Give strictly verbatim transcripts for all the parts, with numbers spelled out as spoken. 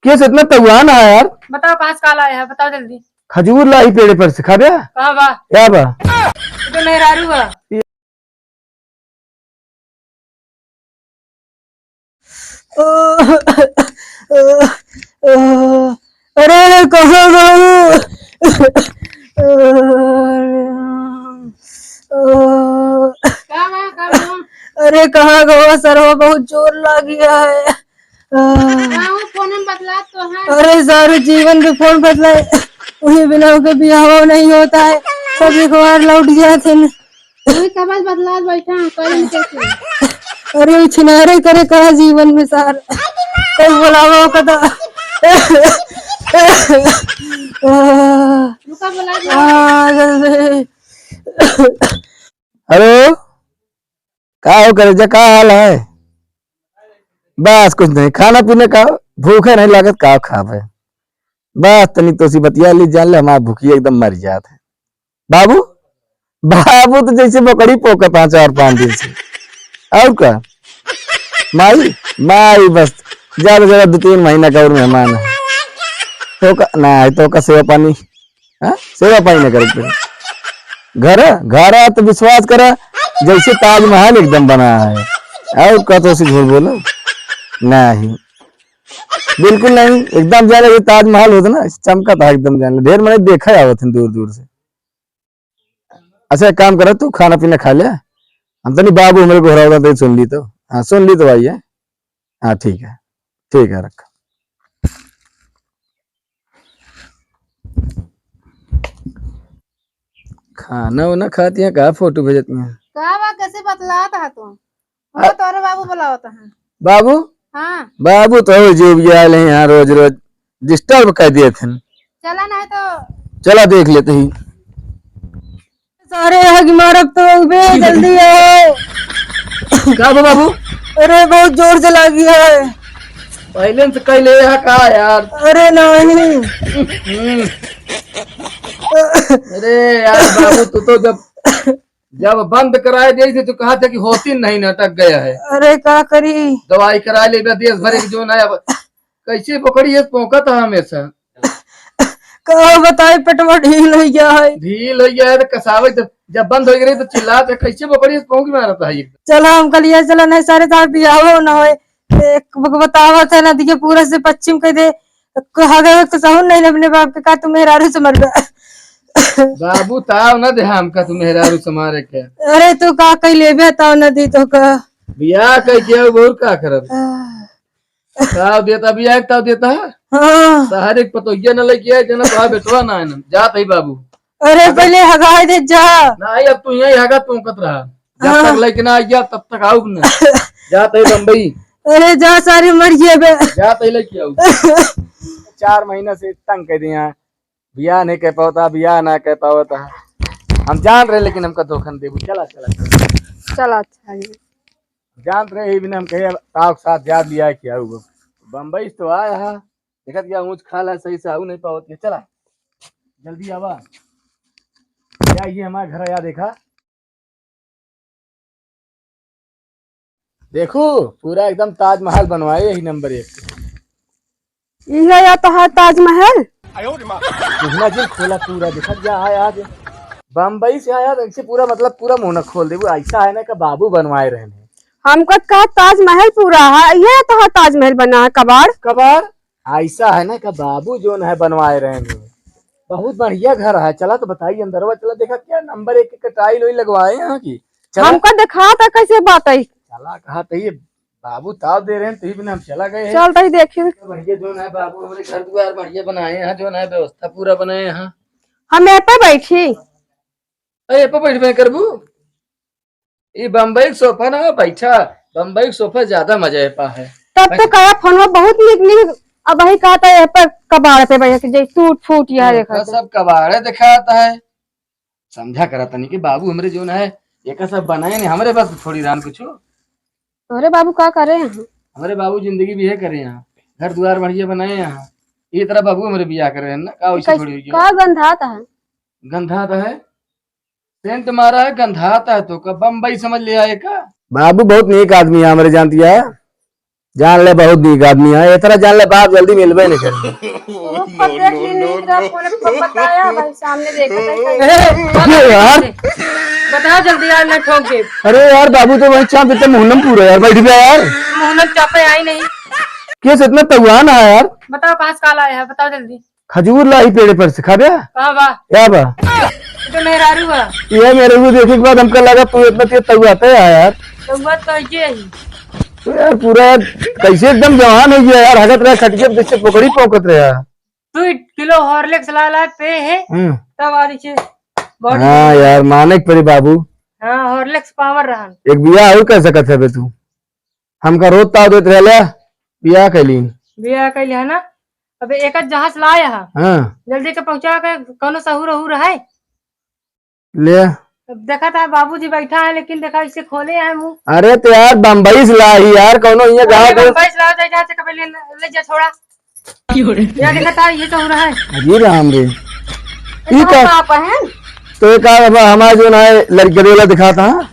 ये से इतना तउआन है यार। बताओ, कहाँ से काला आया है? बताओ जल्दी। खजूर लाई पेड़े पर से, खाबे? कहाँ बा? क्या बा? ये तो मेहरारू बा। अरे, कहाँ गऊ? का बा, का बा? अरे, कहाँ गवा सरवा, बहुत जोर लाग गया है। का हो, फोन में बतलात तो है। अरे, सारे जीवन में फोन बतलाए, वही बिना ओके बियाह नहीं होता है, सब एक बार लौट गया थे। वही कबल बतलात बैठा है, कल कैसे? अरे, उ छिनारे करे कहा जीवन में सार। कोई बुलावा कदा। रुका, बुला दे। हाँ, जल्दी। हेलो, का हो करेजा, का हाल है? बस कुछ नहीं, खाना पीने का भूखे नहीं लागत, का खाबे? बस तनी तोसी बतिया ली, जान ले हमार भूखी एकदम मर जात है। बाबू, बाबू तो जैसे बकरी पोका पाँच और पाँच दिन से। और का? माई, माई बस ज्यादा से ज्यादा दो तीन महीना का और मेहमान है। तो का, ना है तो का सेवा पानी, हाँ? सेवा पानी ना करे के पड़े। घर, घर तो विश्वास करा, जैसे ताजमहल एकदम बना है। और का तो से झूठ बोलो? नहीं, बिल्कुल नहीं, एकदम जाने ये ताजमहल होता ना, चमका था एकदम जाने। ढेर मने देखा आवत हैं दूर दूर से। अच्छा, एक काम करा, तू खाना पीना खा ले, हम तनी बाबू हमरे गोहरावत हैं, सुन ली तो। हाँ, सुन ली तो भाई है। हाँ, ठीक है, ठीक है, रख। खाना वाना खाती हैं, का फोटो भेजती हैं? का बा, कैसे बतलात है तू? वो आ- तोरे बाबू बुलावत हैं। बाबू? हाँ। बाबू तो जो भी आए हैं यहाँ रोज रोज disturb कर दिए थे। चला नहीं तो। चला देख लेते ही। सारे हग मारब तो उबे जल्दी आओ। का बा बाबू? अरे बहुत जोर से लागी है। पहले से कह ले यहाँ का यार? अरे नहीं। हम्म। अरे यार बाबू, तू तो जब, जब बंद कराए दे थे तो कहा था कि होती नहीं, अटक गया है। अरे का करी? दवाई करा ले बे, देश भर के जो नया ब-, कैसे पकड़ी है, पोंका था हमेशा। का बताई, पेटवा ढील हो गया है। ढील हो गया है तो कसावे, जब, जब बंद हो गई तो चिल्ला तो कैसे पकड़ी है, पोंकी मारता है एकदम। चला हम कलिया चला, नहीं सारे तार बियाहो ना होए। एक बक-, बतावा था ना दिए पूरा से पश्चिम कह दे। हगे तो सहून नहीं अपने बाप के, का तू मेहरारू से मरबे? बाबू ताव ना दे हमका तू मेहरारू से मारे के। अरे तू का कह लेबे ताव ना दी तो का। बियाह कह के अब और का करब? आह। ताव देता बियाह के ताव देता है? हाँ। शहर एक पतोहिया न लेके आए जना तो बेटवा ना है ना। जात है बाबू। अरे अगर पहले हगाए दे जा। नहीं अब तू यहीं हगा तोंकत रहा। जब हाँ। तक लेके ना आइया तब तक आउब ना। जात है बम्बई। अरे जा सारे मर गए बे। जात है लेके आउब। चार महीना से तंग कर दिया। बियाह नहीं कर पावता, बियाह ना कर पावता। हम जान रहे लेकिन हमका धोखा न देबू। चला, चला, चला। चला, अच्छा है। जान रहे ही बिना हम कहे ताव के साथ जात लिया क्या हुआ। बम्बई से तो आया है। देखत क्या ऊँच खाल है, सही से आऊ नहीं पावत है। चला, जल्दी आवा। या ये हमारा घर आया, देखा। देखू, पूरा एकदम ताजमहल बनवाए यही नंबर एक। इहे या तो है ताजमहल। कितना दिन खोला पूरा, देखा क्या है आज। बम्बई से आया तो ऐसे पूरा, मतलब, पूरा मोहना खोल देबू। ऐसा है ना कि बाबू बनवाए रहे हैं। हमको कहा ताजमहल पूरा है, ये तो है ताजमहल बना है, कबाड़। कबाड़? ऐसा है ना कि बाबू जोन है बनवाए रहे हैं। बहुत बढ़िया घर है, चला तो बताइए अंदरवा, चला देखा क्या नंबर एक के टाइल वही लगवाए हैं यहाँ की। चला। हमका देखा था कैसे बात है। चला कहा तो ये बाबू ताव दे रहे हैं, तो ही बिना हम चला गए हैं। चल तो ही देखी। बढ़िया जोन है बाबू, हमरे घर द्वार बढ़िया बनाए हैं, जोन है व्यवस्था पूरा बनाए हैं। हम यहाँ पे बैठी। अरे, ए पे बैठबे करबू? ई बम्बई के सोफा ना बैठा, बम्बई के सोफा ज्यादा मजा ए पा है। तब तो कहा फोनवा बहुत निक निक, अब वही कहा था ए पर कबाड़ पे बैठ के जे टूट फूट यह देखा था। सब कबाड़े दिखाता है। समझा करा तनी कि बाबू हमरे जोन है, एक सब बनाए नहीं, हमरे बस थोड़ी रान कुछ। अरे बाबू का करे हैं? हमरे बाबू जिंदगी भी है करे हैं, घर द्वार बढ़िया बनाए हैं। ये तरह बाबू हमरे बियाह करे हैं ना, का वैसे कैस-, थोड़ी हुई है? का गंधात है? गंधात है? सेंट मारा है, गंधाता है तो का बम्बई समझ ले आए का? बाबू बहुत नेक आदमी है, हमरे जानती है। जान ले, बहुत नीक आदमी है, इतना जान ले, बाप जल्दी मिलबे नहीं करे। वो खुद देख ली, नीक रहा, फोन पर बताया, भाई सामने देखा था, ए, अबे यार। बताओ जल्दी यार, ना ठोक दे। अरे यार, बाबू तो वही चाप देते, मुहन्नम पूरा यार, बैठ गया यार। मुहन्नम चापे आई नहीं। केस इतना तगुआ ना है यार। बताओ कहाँ से काल आया है, बताओ जल्दी। खजूर लाही पेड़े पर से, खाबे? का बा? क्या बा? ये तो मेहरारू बा। ये मेहरारू देखे के बाद हमका लगा तू इतना तेज तगुआते है यार। तगुआ तो ये ही। तो यार पूरा यार कैसे एकदम जवान हो गया यार, हगत रहा खटिया पे जैसे बोकरी भौंकत रहा। दो किलो हॉर्लिक्स ला ला पे है, हम्म। तब आज इसे बॉडी हाँ यार, माने के पड़ी बाबू। हाँ, हॉर्लिक्स पावर रहन। एक बियाह और कर सकत है बे तू। हमका रोज ताव देत रहले, बियाह कैली। बियाह कैली है ना? अबे एक आध जहाज लाया है। हाँ। जल्दी के पहुंचा के, कौनो सहूर अहूर है? ले। अब देखा था बाबूजी बैठा है, लेकिन देखा इसे खोले है मुंह। अरे तो यार बम्बई से लाई यार, कौनो ये गाँव अरे के बम्बई से लाओ, जाए, जाए, कभी ले, ले जा छोड़ा। क्यों रे? या देखा था, ये तो हो रहा है। अरे राम रे। ये ई तो का? पापा है। तो ये का अब हमारा जो ना है, लड़के वाला दिखाता, हाँ?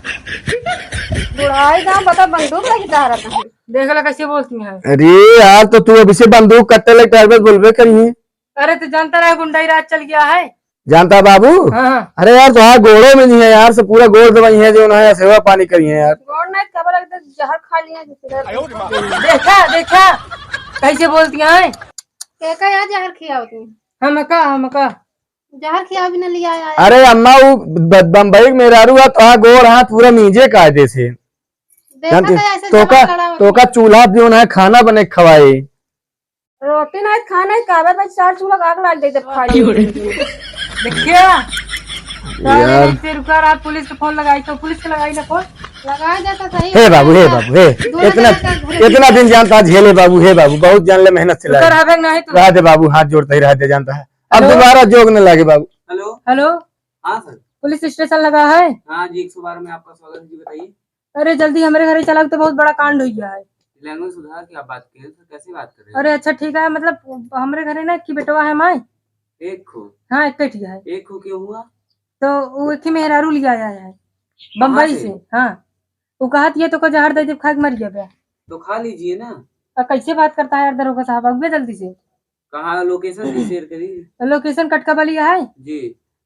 बुढ़ाई का पता बंदूक लगी जा रहा था। देख ला कैसे बोलती है। अरे यार, तो तू अभी से बंदूक कट्टे लग टाइगर बोलबे करी है। अरे तो जानता रहा गुंडाई राज चल गया है। जानता बाबू? हाँ, हाँ। अरे यार, तोहार गोड़ो में नहीं है यार, से पूरा गोड़ दबाई है जो ना है, सेवा पानी करी है यार। गोड़ नहीं, कबर एकदम जहर खा लिया जिसने। देखा, देखा, कैसे बोलती हैं? के का यार जहर खियावती हैं? हमका, हमका। जहर खियाव भी न लिया आया। अरे अम्मा, वो ब-, बम्बई के मेहरारू है, तोहार गोड़ हाथ पूरा मीजे कायदे से। देखा जानती? तो ऐसे तोका, जहर खड़ा होती तोका है। चूल्हा जो ना है, खाना बने के खवाए। रोटी नहीं खाना है, काबे भाई चार चूल्हा आग लाग जाए जब खा ली। क्यों रे? देखिया। यार। यार। तेरे रुका, रात पुलिस के फोन लगाई तो पुलिस के लगाई ना फोन। लगाई जाता सही हे है। बाबू, हे बाबू, हे। दो इतना, हजार का घर इतना दिन जानता है, झेले बाबू, हे बाबू, बहुत जान ले मेहनत से रुका लाए। रहा है नहीं तो। रह दे बाबू, हाथ जोड़ता ही रह दे, जानता है। अब हेलो। दोबारा जोग न लागे बाबू। हेलो। हेलो। हाँ सर। पुलिस स्टेशन लगा है? हाँ जी, एक सौ बारह में आपका स्वागत है जी, बताइए। अरे जल्दी हमरे घरे चला, तो बहुत बड़ा कांड हो गया है। लैंग्वेज सुधार के आप बात करें सर, कैसे बात कर रहे हैं? अरे अच्छा ठीक है, मतलब हमरे घरे ना कि बेटवा है माय। एक खो? हाँ, एक ही है। एक खो क्यों हुआ? तो वो एक ही मेहरारू लिया आया है कहाँ बम्बई से? से। हाँ, वो कहत ये तो को जहर दे दे, खा के मर गया बे। तो खा लीजिए ना। अब कैसे बात करता है यार दरोगा साहब, अब जल्दी से। कहाँ लोकेशन भी शेयर करी? तो लोकेशन कटका बलिया है। जी।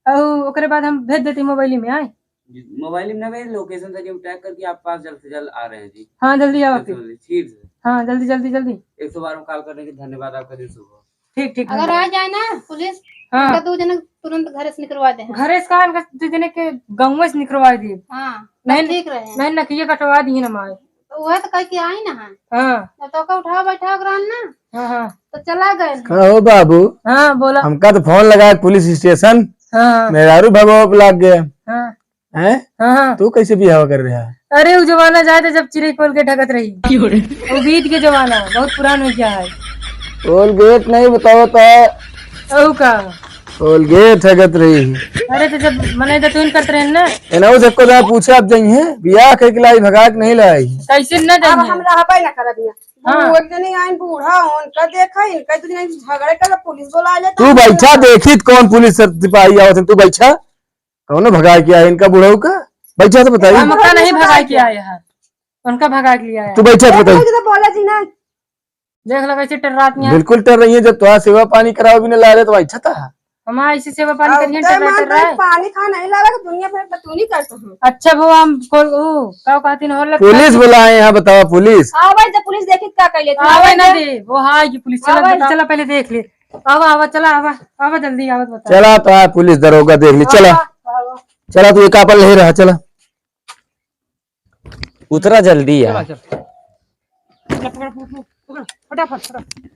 और ओकरे बाद हम भेज देती मोबाइल में, आए। जी, मोबाइल में ना भेज, लोकेशन से जो टैग करके आप पास जल्द से जल्द आ रहे हैं जी। हाँ, जल्दी आओ जल्द से फिर। जल्द, ठीक सर। हाँ, जल्दी, जल्दी, जल्दी। एक सौ बारह में कॉल करने के धन्यवाद, आपका दिन शुभ हो। ठीक, ठीक, अगर धन्यवाद। आ जाए ना पुलिस, हाँ। उनका दो जने तुरंत घरे से निकलवा दे। घरे से कहाँ, उनका दो जने के गाँव से निकलवा दिए। हाँ, नहीं, ठीक रहे। नहीं, नकिया कटवा दी ना माए। तो वह तो कह के आई ना है। हाँ। तो तोका उठाओ बैठाओ रहन ना। हाँ, हाँ। तो चला गए। का हो बाबू? हाँ, बोला। हमका तो फोन लगा पुलिस स्टेशन। हाँ, हाँ। मेहरारू भगवा पे लाग गए। हाँ। हैं? हाँ, हाँ। तू कैसे बियाह कर रहा है? अरे, वो जमाना जाए तो जब चिरई कोलगेट हगत रही। क्यों रे? वो बीत के जमाना, बहुत पुरान हो गया है। कोलगेट नहीं बताओ तो। और का? कोलगेट हगत रही। अरे, तो जब मने दतुन करत रहे ना। एनहु से को ना पूछे, आप जाइए, बियाह के लाई भगा के नहीं लाई। कैसे न अब जाइए? हम रहबे ना करब यहाँ। हाँ। वो एक जनी आइन बूढ़ा, उनका देखा, इनका दो जने झगड़े कर, पुलिस बुला लेता तू है। बैठा, देखी त कौन पुलिस सर सिपाही आवत है, तू बैठा। कौन भगा के आए इनका बुढ़ऊ का? बैठा तो बताइए। हमका नहीं भगा के आए हैं, उनका भगा के लिया है। तू बैठा तो देख बताइए। लो, तो बोला जी ना। देख लो कैसे टर्रात में है। बिल्कुल टर रही है, जब तोहार सेवा पानी करावे भी न ला रहे तो अच्छा था। हमारा इसी सेवा पानी अब करिए, तो टर्रा, मैं टर्रा तो है। पानी खा नहीं लावे तो दुनिया भर बतूनी करता हूँ। अच्छा वो हम को, ओ, का कहती न, हो लगता पुलिस है। बुलाए यहाँ, बताओ पुलिस। हाँ भाई, जब पुलिस देखी तो क्या कर लेती? आवे हाँ ना भाई। दे, वो हाँ ये पुलिस, हाँ चला भाई। चला पहले देख ले। आवा, आवा, चला, आवा, आवा जल्दी, आवा तो बता। चला तो आ पुलिस दरोगा देख ली, चला। आवा, आवा। चला तू एक आपन ले रहा, चला। उतरा जल्दी चला, यार। चल। चल, पकड़, पकड़, पकड़, फटाफट, फटाफट।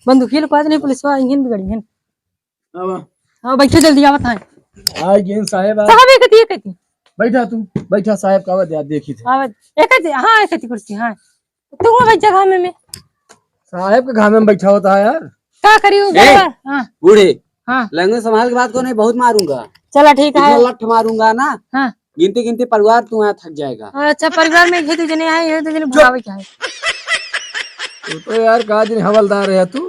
बंदूकिया लुका दे, नहीं पुलिस वाला इंजन बिगड़ी है। आवा। हाँ, बैठे जल्दी आवत है। आ गए साहेब, आ। साहब, ये कथी, ये कथी? बैठा तू, बैठा साहेब का आवत यार, देखी थे। आवत, एक कथी, हाँ, एक कथी कुर्सी, हाँ। तू बैठ जा घामे में। साहेब के घामे में बैठा होता है यार। का करी वो ए, गड़बड़? हाँ। बूढ़े। हाँ। लंगड़ संभाल के बात को नहीं, बहुत मारूंगा। चला ठीक इतना है। लठ मारूंगा ना। हाँ। गिनती गिनती परिवार तू यहाँ थक जाएगा। अच्छा, परिवार में ये दो जने हैं, ये दो जने चुप। भगावे क्या है? तू तो यार का दिन हवलदार है तू?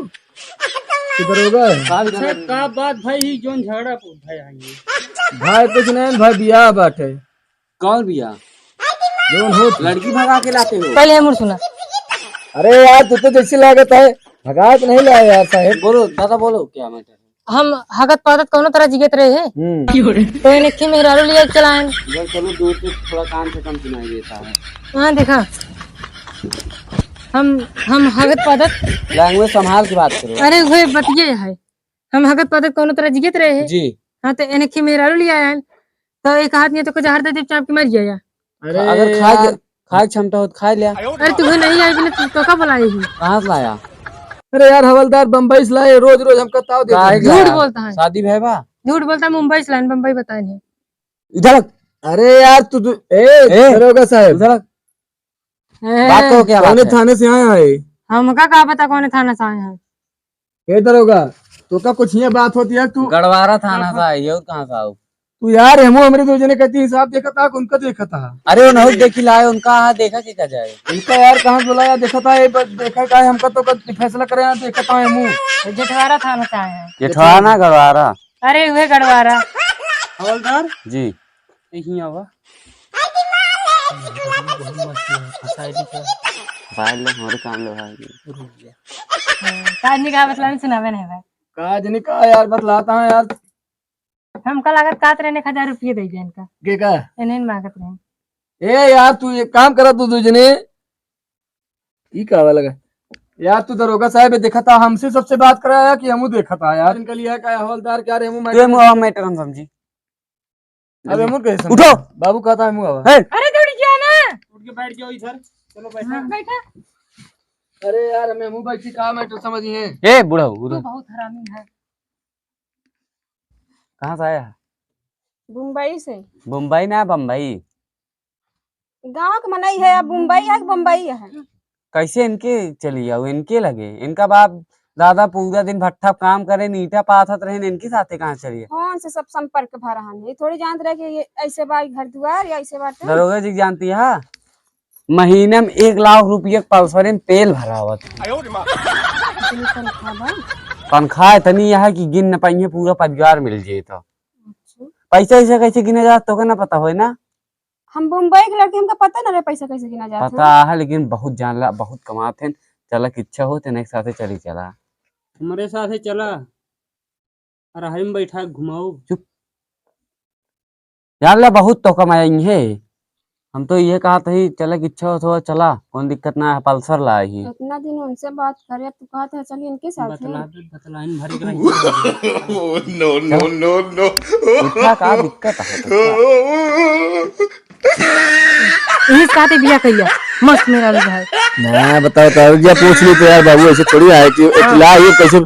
किधर होगा? अच्छा, का बात भाई, ही जोन झगड़ा को भाई आएंगे। भाई कुछ नहीं भाई, बियाह बाटे। कौन भैया? जौन हो तू। लड़की भगा के लाते हो? पहले हमर सुना। अरे यार, तू तो जैसे लागत है, भगा के नहीं लाया यार साहेब। बोलो दादा, बोलो क्या मैटर है? हम हगत पादत कौनो तरह जिगत रहे हैं। हम्म। तो इन्हें की मेहरारू लिया के चलाएं। इधर चलो, दूर से थोड़ा कान से कम सुनाई देता है। हाँ, देखा, हम हम हगत पादत। लैंग्वेज संभाल के बात करो। अरे, वही बतिये है। हम हगत पादत कौनो तरह जियत रहे हैं। जी। हाँ, तो एने खी मेहरारू लिया आयल, तो एक हाथ में तो कुछ जहर दे दे, चाप के मर जाया। अरे अगर खाए के, यार। खाए के क्षमता हो तो खाए लिया। अरे, तुम्हें नहीं आई, बिना तो का बुलाए ही। कहाँ से लाया? अरे यार, हवलदार बम्बई से लाए, रोज रोज हमका ताव देते काहे हैं। झूठ लाया? बोलता है। शादी भय बा? झूठ बोलता है, मुंबई से लाए, बम्बई बताए नहीं। इधर। अरे यार, तू, तू, ए, ए, दरोगा साहब। उधर। ए, बात करो, क्या बात कौने है? थाने से आया है? हमका का पता कौने थाना से आया है? ए दरोगा, तो का कुछ ये बात होती है तू? गड़वारा थाना से आई, और कहाँ से आओ? तू यार, हमू हमरे दो जने कहती हिसाब देखा था, उनका देखा था। अरे, उन्हों देखी लाए, उनका हाँ देखा के का जाए? उनका यार कहाँ बुलाया, देखा था, ये बस देखा का है, हमका तो कब फैसला करे, यहाँ देखा था हमू। ये जेठवारा थाना से आया है। जेठवारा ना, गड़वारा। अरे, उहे गड़वारा। हवलदार? जी। यहीं आवा। बहुत मस्त है, फंसाई दी का? फंसाई ले, हमारे काम लो भाई। रुक जा। हाँ, काज नहीं कहा, बतलावे सुनावे नहीं भाई। काज नहीं कहा यार, बतलाता हूँ यार। हमका लागत कात रहने एक हजार रुपये दे दे इनका। के का? इन्हें मांगत रहे। ए यार, तू एक काम करा, तू दो जने। ई का वाला लगा? यार, तू दरोगा साहब, ये देखा था, हमसे सबसे बात कराया कि हमू देखा था यार। इनका लिया का हवलदार, क्या रे, हमू तू मैटर हमू आवा, मैटर हम समझी। अबे हमू कैसे उठो। बाबू कहता है, हमू आवा। हे। अरे, दौड़ गया ना। उठ के बैठ जाओ इधर। चलो, बैठो। हाँ, बैठा। अरे यार, हमें हमू बैठी, का मैटर समझी है? ए, बूढ़ा, तू उधर। बहुत हरामी है। कहाँ से आया है? मुंबई से। मुंबई ना, बम्बई। गाँव के मनई है, अब मुंबई है कि बम्बई है? कैसे इनके चली जाओ, इनके लगे? इनका बाप दादा पूरा दिन भट्ठा काम करे, ईंटा पाथत रहे, इनके साथे कहाँ चली जाओ? फोन से सब संपर्क भा रहन है, ये थोड़ी जानत रहे कि ये ऐसे बा घर दुआर या ऐसे बाटे। दरोगा जी जानती है, महीने में एक लाख रुपये के पल्सर में तेल भरावत है। इतनी तनख्वाह बा? तनख्वाह इतनी है कि गिन न पाइए, पूरा परिवार मिल जाए तो। अच्छा। पैसा ऐसा कैसे गिने जात, तोके ना पता होए ना? हम बम्बई के लड़के, हमका पता ना रहे पैसा कैसे गिना जात है। पता है, लेकिन बहुत जानला, बहुत कमात हैं। चला, इच्छा हो तो एक साथे चली चला। हमारे साथे चला, और हम बैठा घुमाओ। चुप। जानला, बहुत तो कमाई है। हम तो ये कहत ही, चला, इच्छा हो तो चला, कौन दिक्कत ना है, पल्सर लाई ही। इतना दिन उनसे बात करे, अब तू कहत है चलिए इनके साथ बतला है। दे, बतला, इन भरी के रखी। Oh, no, no, चलो। No, no। उठा, का दिक्कत है तो? इस साथे बिया कइला, मस्त मेहरारू है। ना, बताओ तो, अब पूछ ली तो यार बाबू, ऐसे थोड़ी आए कि हाँ। अकेला ये कैसे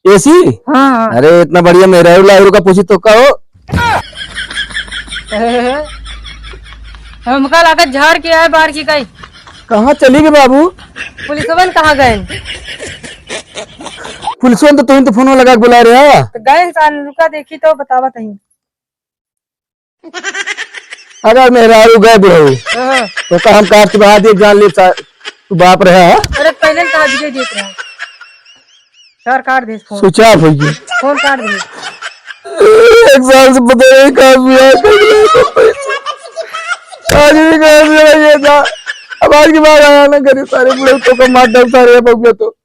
एसी? हाँ, हाँ। अरे, इतना बढ़िया मेहरारू लायरू का पूछी तो का हो? हमका लागत झाड़ के आए बाहर की कहीं। कहाँ चली गई बाबू? पुलिसवन कहाँ गए? पुलिसवन तो तुम तो फोन लगा के बुला रहे हैं। तो गए इंसान, रुका देखी तो बतावत ही। अगर मेहरारू गए बुढ़ऊ, हाँ। तो का हम काट के बहा दिए, जान ले सा-, तू बाप रहे है? अरे पहले काट दे देत रहा। सर काट दे फोन। Switch off हो गई। फोन काट दे। एक साल से पता नहीं कहाँ से आया, आज भी कहाँ से आया था। अब आज के बाद आया ना करे, सारे बुढ़ऊ तो का मार डाल सारे बउआ तो।